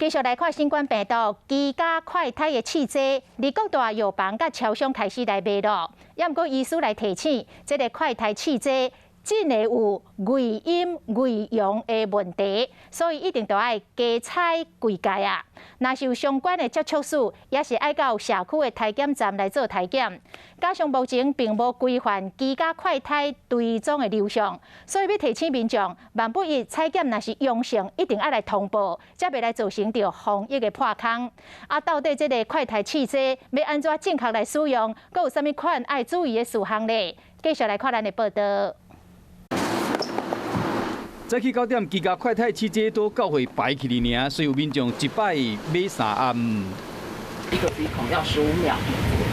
繼續來看新冠病毒居家快篩的試劑，佇各大藥房佮超商開始來賣囉。也毋過醫師來提醒，這个快篩試劑真的有偽陰偽陽的問題，所以一定著愛加採幾改啊。若是有相關的接觸史，也是愛到社區的篩檢站來做篩檢。加上目前並無規範居家快篩追蹤的流程，所以欲提醒民眾，萬不一採檢若是陽性，一定愛來通報，才袂來造成著防疫的破空。啊，到底這个快篩試劑欲按怎正確來使用，閣有啥物款愛注意的事項咧？繼續來看咱的報道。早起9點，居家快篩試劑都到會排起哩爾，所以有民眾一擺買三盒。一個鼻孔要十五秒，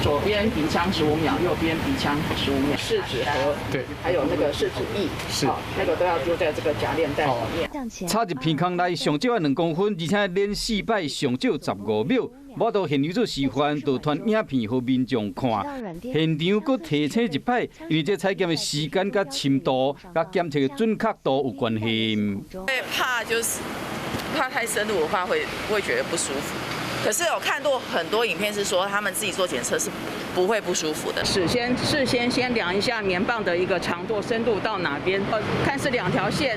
左邊鼻腔十五秒，右邊鼻腔十五秒。試紙盒，對，還有那個試紙液，是，那個都要丟在這個夾鏈袋裡面。插入鼻孔內上少愛2公分，而且連四擺上少15秒。無法度現場做示範，就傳影片予民眾看。現場閣提醒一擺，因為這採檢的時間佮深度、佮檢測的準確度有關係。會怕就是怕太深入的話會覺得不舒服。可是有看過很多影片是說他們自己做檢測是不會不舒服的。事先先量一下棉棒的一個長度、深度到哪邊，看是兩條線，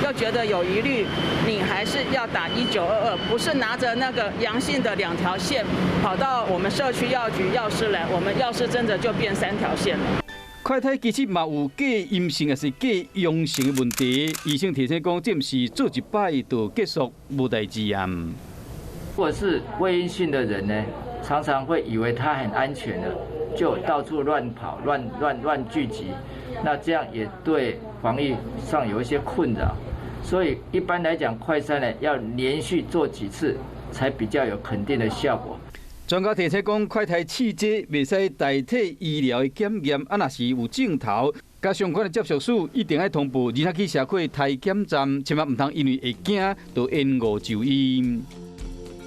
又覺得有疑慮，你還是要打1922，不是拿着那個陽性的兩條線跑到我們社區藥局藥師來，我們藥師真的就變三條線了。快篩其實嘛有假陰性抑是假陽性的問題，醫生提醒講，這毋是做一擺就結束無代誌啊。如果是偽陰性的人呢，常常會以為他很安全了，就到處亂跑、亂亂亂聚集，那這樣也對防疫上有一些困擾。所以一般來講，快篩呢要連續做幾次，才比較有肯定的效果。專家提醒講，快篩試劑袂使代替醫療的檢驗，啊，若是有症頭，佮相關的接觸史，一定愛通報，而且去社區篩檢站，千萬毋通因為會驚，就延誤就醫。